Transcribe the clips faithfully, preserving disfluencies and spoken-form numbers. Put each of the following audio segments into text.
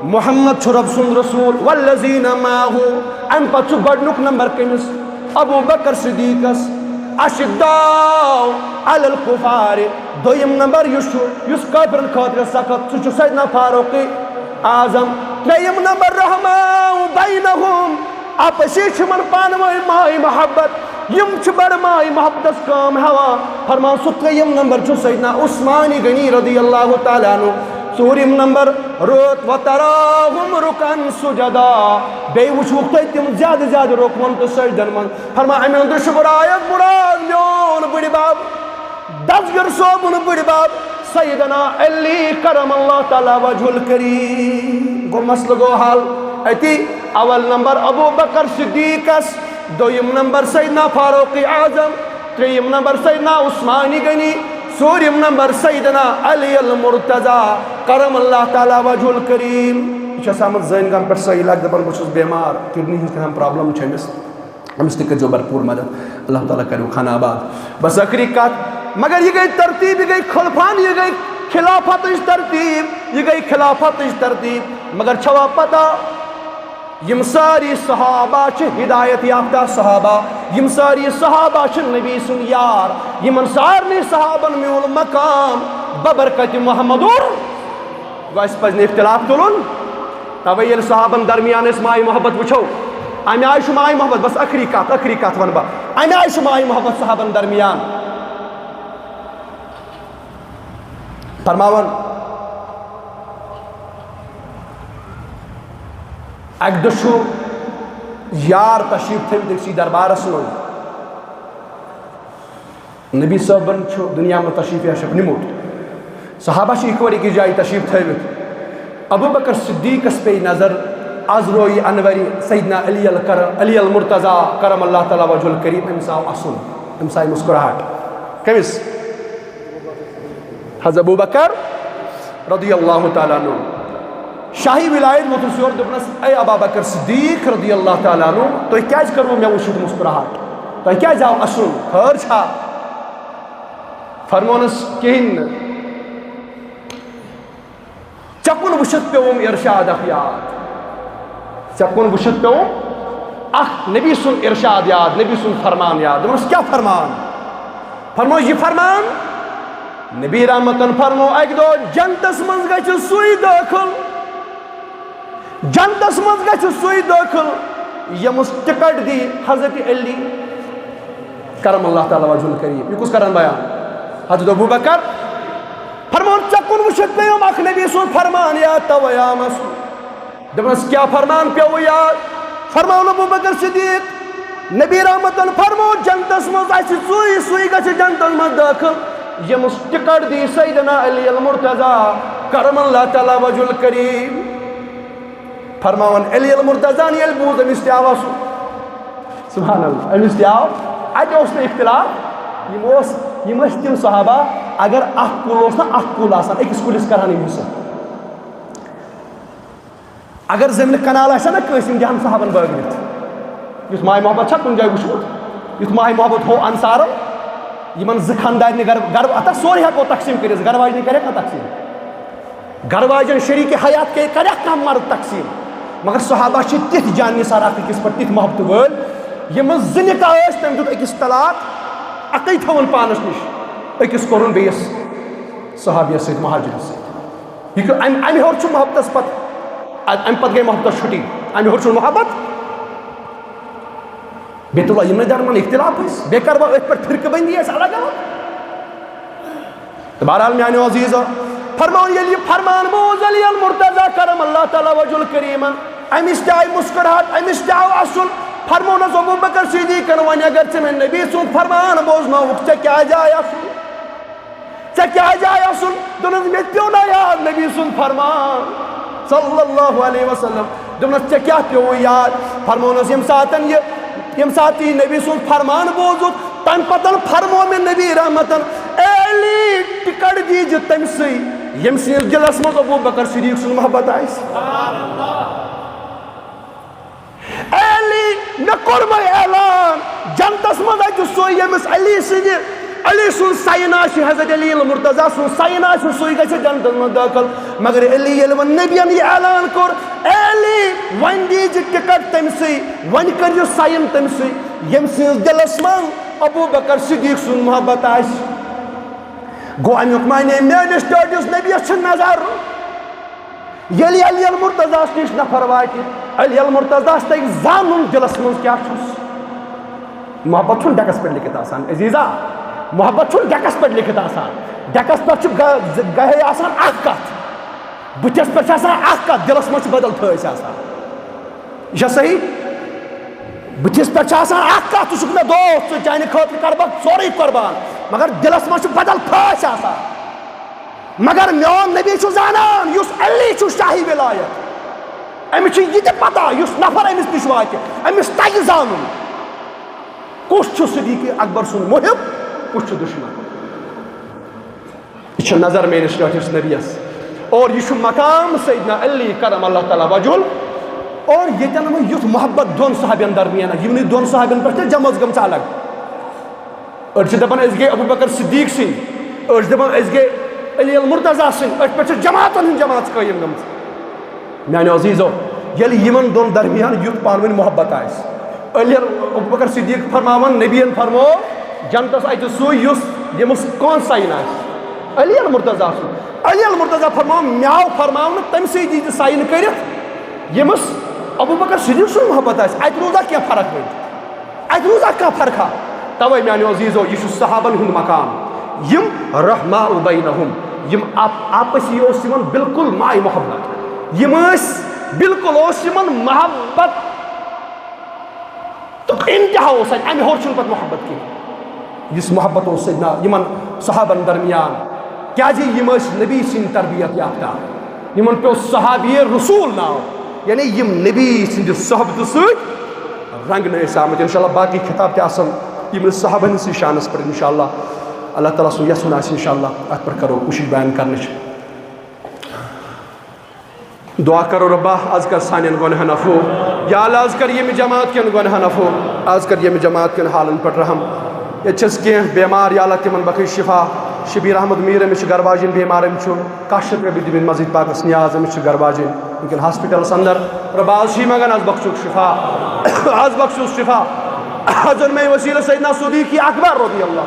محمد چھُ رب سُنٛد رسول، والذین معه۔ اَمہِ پتہٕ چھُ گۄڈٕنیُک نمبر کٔمِس؟ ابو بکر صدیقس۔ اشداء علی الکفار۔ دوٚیِم نمبر یُس چھُ، یُس کٲفرن خٲطرٕ سخت، سُہ چھُ سیدنا فاروق اعظم۔ ترٛیٚیِم نمبر رحماء بینہم۔ آپسی چھِ یِمن پانہٕ ؤنۍ ماے محبت، یِم چھِ بڑٕ ماے محبتس کٲم ہٮ۪وان۔ فرمان سُہ ترٛیٚیِم نمبر چھُ سیدنا عثمان غنی رضی اللہ تعالیٰ عنہ۔ ژوٗرِم نمبر رٲت وتراہم رکعا سجدا۔ بیٚیہِ وٕچھوُکھ تُہۍ تِم زیادٕ زیادٕ رُکوعن تہٕ سجدن منٛز۔ فرمان اَمہِ اندرٕ چھُ مراد، مراد میون بٕڈِ بب دستگیر صٲبُن بٕڈِ بب سیدنا علی کرم اللہ تعالیٰ وجہ الکریم۔ گوٚو مسلہٕ گوٚو حل أتی۔ اول نمبر ابو بکر صدیقس، دوٚیِم نمبر سیدنا فاروق اعظم، ترٛیٚیِم نمبر سیدنا عثمان غنی، ژوٗرِم نمبر سیدنا علی المرتضی کرم اللہ تعالیٰ وجہ الکریم۔ یہِ چھُ آسان زٲنۍ گام پٮ۪ٹھ سٲری لگ دپان بہٕ چھُس بٮ۪مار، کڈنی ہٕنٛز کانٛہہ پرابلم چھےٚ أمِس۔ أمِس تہِ کٔرۍزیو بھرپوٗر مدد، اللہ تعالیٰ کَریو خانہ آباد۔ بس ٲخری کَتھ، مگر یہِ گٔے ترتیٖب، یہِ گٔے خلفان، یہِ گٔے خلافتٕچ ترتیٖب، یہِ گٔے خلافتٕچ ترتیٖب۔ مگر چھوا پتہ، یِم سٲری صحابہ چھِ ہدایت یافتہ صحابہ، یِم سٲری صحابہ چھِ نبی سُنٛد یار، یِمن سارنٕے صحابن میوٗل مقام ببرکت محمد۔ گوٚو اَسہِ پَزِ نہٕ اختلاف تُلُن۔ تَوَے ییٚلہِ صحابن درمیان أسۍ ماے محبت وٕچھو، اَمہِ آیہِ چھُ ماے محبت، بس ٲخری کَتھ، ٲخری کَتھ وَنہٕ بہٕ، اَمہِ آیہِ چھُ ماے محبت صحابن درمیان۔ فرماوان، اَکہِ دۄہ چھُ یار تشریٖف تھٲوِتھ أکسٕے دربارس منٛز۔ نبی صٲبن چھُ دُنیا منٛز تشریٖف یا شکھ نِمُت۔ صحابہ چھِ اِکوَٹہٕ أکِس جایہِ تشریٖف تھٲوِتھ۔ ابو بکر صدیقس پیٚیہِ نظر، از رویہِ انورِ سیدنا علی الکر-، علی المرتضی کرم اللہ تعالیٰ وجہ الکریم، أمِس آو اَسُن، أمِس آیہِ مسکراہٹ۔ کٔمِس؟ حضرت ابو بکر رضی اللہ تعالیٰ عنہ۔ شاہی ولایت ووتُس یور، دوٚپنس، "اے ابا بکر صدیق رضی اللہ تعالیٰ عنہ، تۄہہِ کیٛازِ کٔروٕ مےٚ وٕچھِتھ مسکراہٹ؟ تۄہہِ کیٛازِ آو اَسُن؟ خٲر چھا؟" فرمونس، "کِہیٖنۍ نہٕ۔ ژےٚ کُن وٕچھِتھ پیوٚوُم ارشاد اکھ یاد۔ ژےٚ کُن وٕچھِتھ پیوٚوُم اکھ نبی سُنٛد ارشاد یاد، نبی سُنٛد فرمان یاد۔" دوٚپنس، "کیٛاہ فرمان؟" فرموو، یہِ فرمان، نبی رحمتن فرموو، اکہِ دۄہ جنتس منٛز گژھِ سُے دٲخل، جنتس منٛز گژھِ سُے دٲخل، ییٚمِس ٹکٹ دی حضرت علی کرم اللہ تعالیٰ وجہ الکریم۔ یہِ کُس کران بیان؟ حضرت ابو بکر۔ فرموو، ژےٚ کُن وٕچھِتھ پیوٚم اکھ نبی سُنٛد فرمان یاد، توے آمس۔ دوٚپنس، "کیٛاہ فرمان پیوٚوُ یاد؟" فرموو ابو بکر صدیق، نبی رحمتن فرموو، جنتس منٛز آسہِ سُے، سُے گژھِ جنتس منٛز دٲخل، ییٚمِس ٹکٹ دی سیدنا علی المرتضی کرم اللہ تعالیٰ وجہ الکریم۔ فرماوان، علی المرتضیٰ ہن ییٚلہِ بوٗز، أمِس تہِ آو اَسُن۔ سبحان اللہ، أمِس تہِ آو۔ اَتہِ اوس نہٕ اختلاف، یِم اوس، یِم ٲسۍ تِم صحابہ، اگر اکھ کُل اوس نہ، اکھ کُل آسان، أکِس کُلِس کرہن یِم حصہٕ۔ اگر زٔمیٖنہٕ کنال آسہِ ہا نہ کٲنٛسہِ، یِم دِہن صحابن بٲگرِتھ۔ یُتھ ماے محبت چھا کُنہِ جایہِ وٕچھمُت؟ یُتھ ماے محبت ہوو انصارن، یِمن زٕ خاندارنہِ گرٕ، گرٕ، ہتا سورُے ہٮ۪کو تقسیٖم کٔرِتھ، گرٕ واجنہِ کرِ ہا کانٛہہ تقسیٖم؟ گرٕ واجن شریٖک حیات کے کرِ ہا کانٛہہ مرد تقسیٖم؟ مگر صحابہ چھِ تِتھۍ جان نثار اکھ أکِس پٮ۪ٹھ، تِتھۍ محبتہٕ وٲلۍ، یِمن زٕ نکاح ٲسۍ، تٔمۍ دیُت أکِس طلاق، اَکٕے تھٲوٕن پانس نِش، أکِس کوٚرُن بیٚیِس صحابیَس سۭتۍ، مہاجرس سۭتۍ۔ یہِ کیٛاہ، اَمہِ، اَمہِ ہیوٚر چھُ محبتس پتہٕ، اَ-، اَمہِ پتہٕ گٔے محبتس چھُٹی، اَمہِ ہیوٚر چھُنہٕ محبت۔ بیتُ اللہ، یِمنٕے درمن اختلاف ٲسۍ، بیٚیہِ کروا أتھۍ پٮ۪ٹھ فرقہٕ بندی اَسہِ الگ الگ؟ تہٕ بہرحال میانیو عزیزو، فرماوُن ییٚلہِ یہِ فرمان بوٗز علی المرتضیٰ کرم اللہ تعالیٰ وجہ الکریمن، أمِس تہِ آیہِ مسکراہٹ، أمِس تہِ آو اَسُن۔ فرمونس ابو بکر صدیقن، "وۄنۍ اگر ژےٚ مےٚ نبی سُنٛد فرمان بوزنووُکھ، ژےٚ کیٛازِ آے اَسُن؟ ژےٚ کیٛازِ آے اَسُن؟" دوٚپنس، "مےٚ تہِ پیوٚو نا یاد نبی سُنٛد فرمان صلی اللہ علیہ وسلم؟" دوٚپنس، "ژےٚ کیٛاہ پیوٚوُے یاد؟" فرمونس، ییٚمہِ ساتن یہِ، ییٚمہِ ساتہٕ یہِ نبی سُنٛد فرمان بوٗزُتھ، تَمہِ پتہٕ فرموو مےٚ نبی رحمتن، "اے علی، ٹکٹ دیٖزِ تٔمۍ سٕے، ییٚمہِ سٕنٛدِس دِلس منٛز ابو بکر صدیق سٕنٛز محبت آسہِ۔" اے علی، مےٚ کوٚرمَے اعلان، جنتس منٛز آسہِ سُے، ییٚمِس علی سٕنٛدِ علی سُنٛد ساین آسہِ، حضرت علی المرتضیٰ سُنٛد ساین آسہِ، سُے گژھِ جنتس منٛز دٲخل۔ مگر علی ییٚلہِ وۄنۍ نبین یہِ اعلان کوٚر، "اے علی، وۄنۍ دیٖزِ ٹکٹ تٔمۍ سٕے، وۄنۍ کٔرۍزِ ساین تٔمۍ سٕے، ییٚمۍ سٕنٛدِس دِلس منٛز ابو بکر صدیق سُنٛد محبت آسہِ۔" گوٚو، امیُک معنی، میٲنِس ٹٲٹھِس نبیَس چھِ نظر۔ ییٚلہِ علی المرتضیٰ ہَس نِش نفر واتہِ، علی المرتضیٰ ہَس تَگہِ زانُن دِلَس منٛز کیٛاہ چھُس۔ محبت چھُنہٕ ڈٮ۪کَس پٮ۪ٹھ لیکھِتھ آسان، عزیزا۔ محبت چھُنہٕ ڈٮ۪کَس پٮ۪ٹھ لیکھِتھ آسان۔ ڈٮ۪کَس پٮ۪ٹھ چھُ گہ-، زِ-، گہے آسان اَکھ کَتھ، بٕتھِس پٮ۪ٹھ چھِ آسان اَکھ کَتھ، دِلَس منٛز چھِ بدل تھٲوِتھ آسان۔ یہِ چھا صحیح؟ بٕتھِس پٮ۪ٹھ چھِ آسان اَکھ کَتھ، ژٕ چھُکھ مےٚ دوست، ژٕ، چانہِ خٲطرٕ کَرٕ بہٕ سورُے قۄربان، مگر دِلَس منٛز چھُ بدل پھٲسۍ آسان۔ مگر میون نبی چھُ زانان، یُس علی چھُ شاہی ولایت، أمِس چھُ یہِ تہِ پتہ، یُس نفر أمِس نِش واتہِ، أمِس تَگہِ زانُن، کُس چھُ صدیق اکبر سُنٛد محب، کُس چھُ دُشمن۔ یہِ چھِ نظر میٲنِس ٹٲٹھِس نبیَس۔ اور یہِ چھُ مقام سیدنا علی کرم اللہ تعالیٰ وجہہ۔ اور ییٚتٮ۪ن وۄنۍ یُتھ محبت دۄن صحابین درمیان، یِمنٕے دۄن صحابین پٮ۪ٹھ چھِ جمٲژ گٔمٕژ الگ۔ أڑۍ چھِ دَپان أسۍ گٔے ابو بکر صدیق سٕنٛدۍ، أڑۍ چھِ دَپان أسۍ گٔے علی المرتضیٰ سٕنٛدۍ، أتھۍ پٮ۪ٹھ چھِ جماعتن ہٕنٛز جماعت قٲیِم گٔمٕژ۔ میانیو عزیزو، ییٚلہِ یِمن دۄن درمیان یُتھ پانہٕ ؤنۍ محبت آسہِ، علی ابو بکر صدیق فرماوان، نبیَن فرموو، جنتس اَتہِ سُے یُس ییٚمِس کون ساین آسہِ، علی المرتضیٰ سُنٛد۔ علی المرتضیٰ فرماوان، مےٚ آو فرماونہٕ تٔمۍ سٕے دیٖزِ ساین کٔرِتھ، ییٚمِس ابو بکر صدیق سُنٛد محبت آسہِ، اَتہِ روٗزا کینٛہہ فرق وۄنۍ؟ اَتہِ روٗزا کانٛہہ فرقا؟ توے میانیو عزیزو، یہِ چھُ صحابن ہُنٛد مقام، یِم رحماء بینہم، یِم آپ-، آپسی اوس یِمن بالکل ماے محبت، یِم ٲسۍ بالکل، اوس یِمن محبت تہٕ انتہا اوس اَتہِ، اَمہِ ہیوٚر چھُنہٕ پتہٕ محبت کینٛہہ۔ یُس محبت اوس سیدنا یِمن صحابن درمیان، کیازِ یِم ٲسۍ نبی سٕنٛدۍ تربیت یافتہ، یِمن پیوٚو صحابی رسول ناو، یعنی یِم نبی سٕنٛدِ صحبتہٕ سۭتۍ رنگنہٕ ٲسۍ آمٕتۍ۔ انشاءاللہ باقٕے خطاب تہِ آسن یِمن صحابن ہٕنٛدسٕے شانس پٮ۪ٹھ، انشاءاللہ اللہ تعالیٰ سُنٛد یژھُن آسہِ، انشاءاللہ اتھ پٮ۪ٹھ کرو کوٗشش بیان کرنٕچ۔ دعا کرو، رۄبا، از کر سانٮ۪ن گۄنہن عفو۔ یا اللہ، از کر ییٚمہِ جماعت کٮ۪ن گۄنہن عفو۔ از کر ییٚمہِ جماعت کٮ۪ن حالن پٮ۪ٹھ رحم۔ ییٚتہِ چھِ اَسہِ کینٛہہ بٮ۪مار، یا اللہ، تِمن بخش شفا۔ شبیر احمد میٖر، أمِس چھِ گرٕ واجِنۍ بٮ۪مار، أمِس چھُ کاہ شیٚتھ رۄپیہِ دِتمٕتۍ مسجد پاکس نیاز، أمِس چھِ گرٕ واجِنۍ وٕنکٮ۪ن ہاسپٹلس اندر۔ رۄبا، از چھِ یہِ منگان، از بخشُکھ شفا۔ از بخشُکھ شفا۔ از اوٚن مےٚ وسیلہٕ سیدنا صدیق اکبر رضی اللہ۔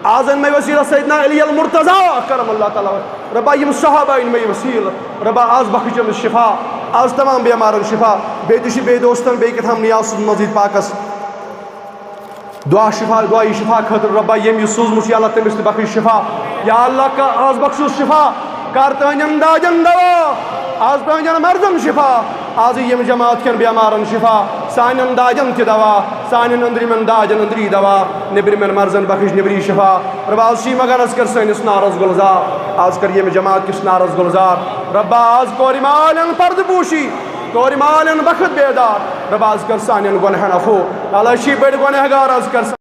از اوٚن مےٚ وسیلہٕ سیدنا علی المرتضیٰ کرم اللہ تعالیٰ۔ رۄبا، یِم صحابہ أنۍ مےٚ وسیلہٕ۔ رۄبا، از بخش أمِس شفا، از تمام بیمارن شفا۔ بیٚیہِ تہِ چھِ بیٚیہِ دوستن بیٚیہِ کیٛاہ تام نیاز سوٗزمُت مسجد پاکس۔ دعا شفا، دعا یہِ شفا خٲطرٕ۔ رۄبا، ییٚمۍ یہِ سوٗزمُت چھُ، یا اللہ، تٔمِس تہِ بخش شفا۔ یا اللہ، کا-، از بخشُس شفا، کر تہنٛدٮ۪ن دادٮ۪ن دوا، از تہنٛدٮ۪ن مرضن شفا، از ییٚمہِ جماعت کٮ۪ن بیمارن شفا، سانٮ۪ن دادٮ۪ن تہِ دوا، سانٮ۪ن أنٛدرِمٮ۪ن دادٮ۪ن أنٛدری دوا، نیٚبرِمٮ۪ن مرضن بخش نیٚبری شفا۔ رۄبا، از چھِ یہِ منگان، از کر سٲنِس نارس گُلزار، از کر ییٚمہِ جماعت کِس نارس گُلزار۔ رۄبا، از کورِ مالٮ۪ن پردٕ پوشی، کورِ مالٮ۪ن بخت بیدار۔ رۄبا، از کر سانٮ۪ن گۄنہن عفو، اللہ چھِ بٔڑۍ گۄنہگار، از کر